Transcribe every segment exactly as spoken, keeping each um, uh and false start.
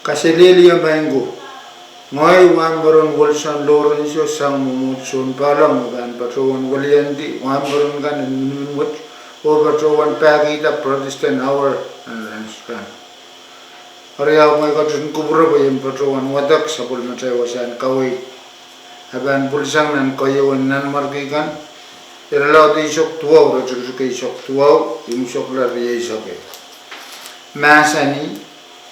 Kaselehlie maing ko. Ngehi wahnpoaron Wilson Lawrence o sang mwomwohdiso en Palau me pahn patohwan weliandi wahnpoaron kan en miniminwet oh patohwan pahkihda Protestant Hour en rahn kan. Eri ahpw ngehi ketin kupwure pwe I en patohwan wadek sapwellimatail wasahn kaweid. E pahn pwilisang nan keieun Nanmwarki kan, irelaud eisek duwau, iretikitik eisek duwau, imwseklahn rieisek ehu. Mahsanih: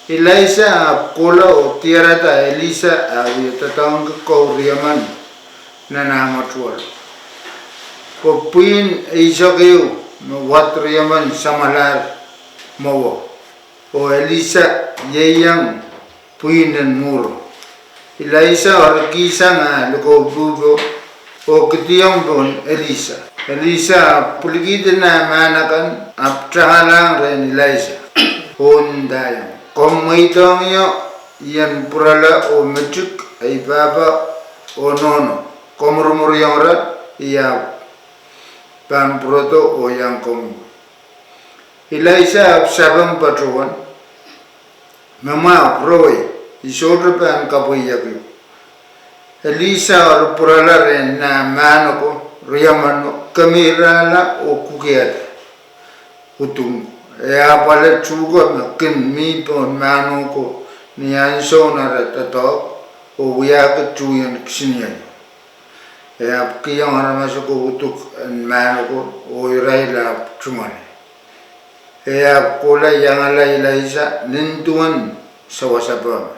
Eliza ahpw kohla oh diarada Elisa ah wie doadoahngki kou riemen nan ah mwetuwelo, pwe pwihn eisek ehu me wad riemen samwalahr mwowe, oh Elisa ieiang pwihn en mwuhr. Elisa eri kihsang ah likou pwuhpo oh kidiong pohn Elisa. Elisa ahpw pwilikihdi nah mahn akan ahpw tangalahng rehn Elisa oh ndaiong: Komw mweidohng ie I en pwurala oh metik ei pahpa oh nohno. Komw mwurmwuriong ira, I ahpw pahn pwurodo oh iang komwi. Elisa ahpw sapeng patohwan: Me mwahu, pwurowei, I sohte pahn kapweieki. Elisa eri pwurala rehn nah mahn oko riemeno, kemirahla oh kukiada udung ko. E apwal tuhke me kin mi pohn mahno ko ni ansoun ara doadoahk oh wiahki tuh en kisiniei. E ahpw kihong aramas oko uduk en mahn oko, oh irail ahpw tungoale. E ahpw kohla iangala Elisa nin duwen sawasapehm.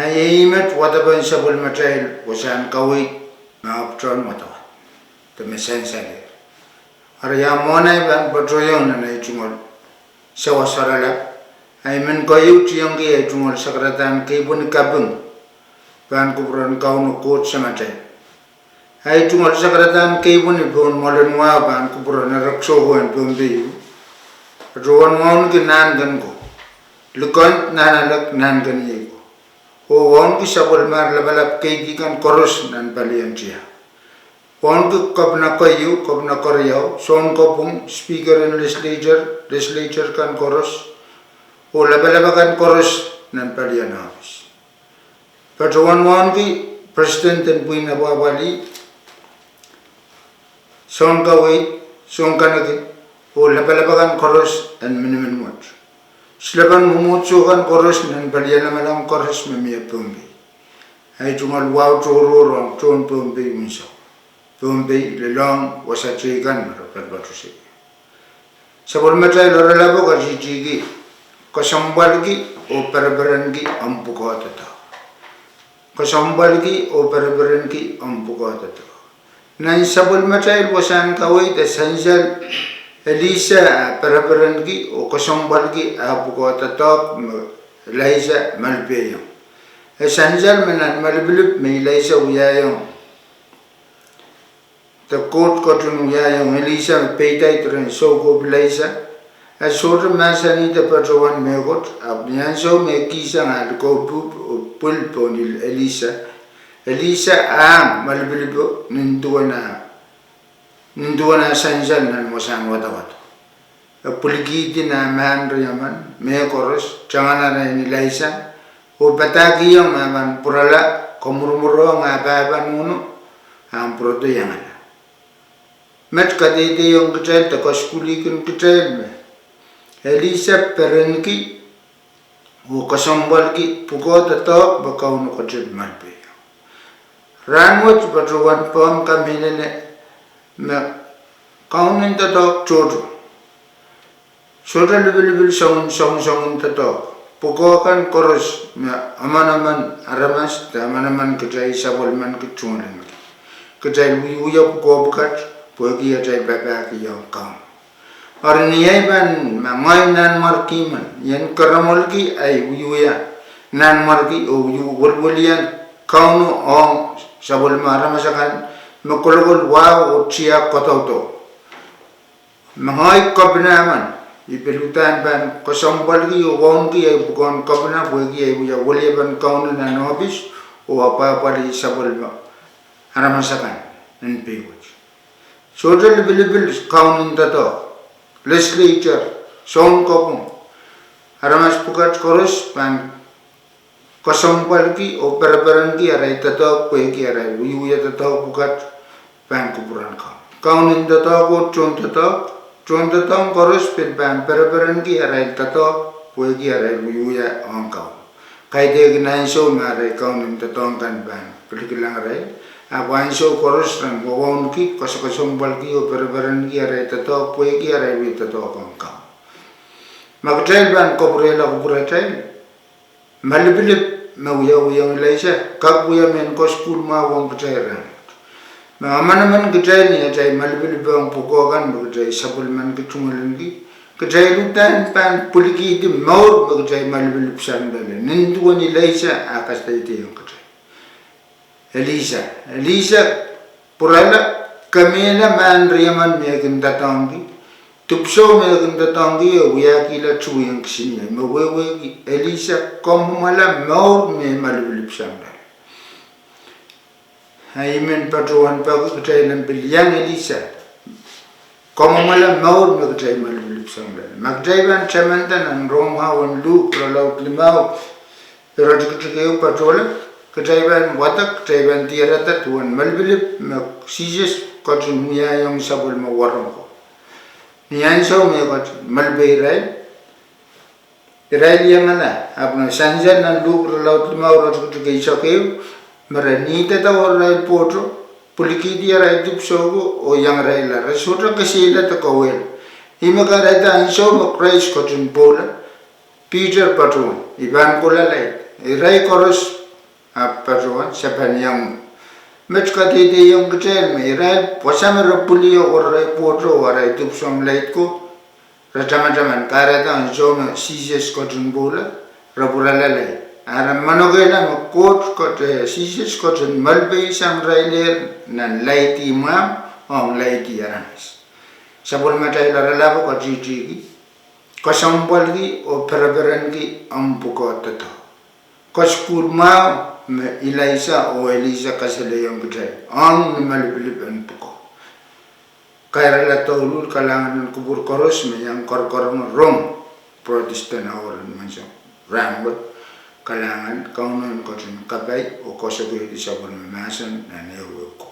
Ahi, ih met wadepen sapwellimatail wasahn kaweid me ahpwtehn wadawad de me sansalehr. Eri ia mwomwen ei pahn patohiong nan ei tungoal sawas sohralap? Ei men koieu tiengki ei tungoal sakaradahn keipweni kaping pahn kupwuren Kauno Koht Samatail. Ei tungoal sakaradahn keipweni pohn mwoalen wahu pahn kupwuren erekiso ko en Pohnpei. Patohwan wauneki nahnken ko, likend, nahnalek, nahnken iei ko, oh wauneki sapwellimahr lapalap keidi kan koaros nan palien tiahk. Wauneki kepina keieu, kepina keriau, sounkopwung, speaker en legislature, legislature kan koaros, oh lapalap akan koaros nan palien ohpis. Patohwan wauneki president en pwihn apwahpwalih, sounkaweid, sounkaniki, oh lapalap akan koaros en miniminwet. Silepen mwomwohdiso kan koaros nan palien lamalam koaros me mie Pohnpei. Ei tungoal wahu tohrohr ong tohn Pohnpei unsek. Pohnpei lelohng wasa teikan me re patopato seiloak. Sapwellimatail oaralapo katihtihki: Kesempwalki oh pereperenki omw pwukoa doadoahk. Kesempwalki oh pereperenki omw pwukoa doadoahk. Nan sapwellimatail wasahn kaweid, e sansal Elisa ah pereperenki oh kesempwalki ah pwukoa doadoahk me Elisa malipehiong. E sansal me nan malipilip me Elisa wiahiong de Koht ketin wiahiong Elisa me peidait rehn soukohp Elisa, e sohte mahsanihda patohwan mehkot. Ahpw ni ansou me e kihsang ah likou pwuhp oh pwil pohn Elisa, Elisa ahng malipilipo nin duwen ah sansal nan wasahn wadawado. E pwilikihdi nah mahn riemen, mehkoaros, tangala rehn Elisa, oh padahkihong me e pahn pwurala, kamwurumwurohng ah pahpa nohno, ahpw pwurodo iangala. Met kadehdehiong kitail de kasukuhlihkin kitail me Elisa perenki oh kesempwalki pwukoa doadoahk me Kauno ketin malipehiong. Rahnwet patohwan pahn kamehlele me kaunen doadoahk tohto. Sohte lipilipil soangen soangsoangen doadoahk. Pwukoa kan koaros me emenemen aramas de emenemen kitail sapwellimanki tungoalengki. Kitail wiewia pwukoa pwukat pwehki atail papahkihong Kauno. Eri ni ei pahn, ma ngehi Nanmwarki men, I en keremwelki ei wiewia Nanmwarki oh wie welwelian Kauno ong sapwellime aramas akan me kolokol wahu oh tiahk kadaudau. Ma ngehi kepina men, I pil uhdahn pahn kesempwalki oh wauneki ei pwukoahn kepina pwehki ei wia weliepen Kauno nan ohpis oh apwahpwalih sapwellime aramas akan en pei wet. Sohte lipilipil kaunen doadoahk, legislature, sounkopwung, aramas pwukat koaros pahn kesempwalki oh pereperenki arail doadoahk pwehki arail wiewia doadoahk pwukat pahn kupwuren Kaun. Kaunen doadoahk oh tohndoadoahk, tohndoadoahk koaros pil pahn pereperenki arail doadoahk pwehki arail wiewia ong Kaun. Kaidehkin ansou me arail kaunen doadoahk kan pahn kilikilang irail, ahpw ansou koaros ren wawaunki, kesempwalki oh pereperenki arail doadoahk pwehki arail wie doadoahk ong Kaun. Ma kitail pahn kapwurehla kupwuratail, malipilip me wiawihong Elisa kak wia mehn kasukuhl mwahu ong kitail rahnwet. Me emenemen kitail ni atail malipilip ong pwukoa kan me kitail sapwellimaniki, tungoaleniki, kitail uhdahn pahn pwilikihdi mour me kitail malipilip sang loale, nin duwen Elisa ah kasalehiong kitail. Elisa, Elisa pwurala, kemehla mahn riemen me e kin doadoahngki, dipwisou me e kin doadoahngki, e wiahkihla tuwiong kisiniei me wehwehki Elisa kamwomwala mour me malipilip sang loale. A I men patohwan peki kitail en pil iang Elisa kamwomwala mour me kitail malipilip sang loale. Ma kitail pahn tamanda nan Rom awen luhk, irelaud limau, iretikitik ehu patohla, kitail pahn wadek, kitail pahn diarada duwen malipilip me Sises ketin wiahiong sapwellime wahnpoaron ko. Ni ansou me e ketin malipeirail, irail iangala, ahpw nan sansal nan luhk, irelaud limau, iretikitik eisek ehu, me re nidada oh irail pwohto, pwilikihdi arail dipwisou ko oh iang irail, re sohte kesehla de kauwehla. Ih me kahrehda ansou me Krais ketin pwoula, Piter patohwan, I pahn kohla light. Irail koaros ahpw patohwan, Se pahn iang uhk. Met kadehdehiong kitail me irail pwasa me re pwili oh irail pwohto oh arail dipwisou light ko, re tamataman, kahrehda ansou me Sises ketin pwoula, re pwurala light. A re manokehla me Koht, eh, Sises ketin malipei sang irailehr nan light en mwahu ong light en aramas. Sapwellimatail Lapalap katikitiki, kesempwalki oh pereperenki omw pwukoa doadoahk. Kasukuhl mwahu me Elisa oh Elisa kasalehiong kitail ong ni malipilip en pwukoa. Kairala douluhl, kalahngan en kupwur koaros me iang korokorong rong Protestant Hour en Menseng rahnwet. Kalahngan, Kauno en ketin kapai oh koasoakoahki sapwellime mahsen nan ehuehu.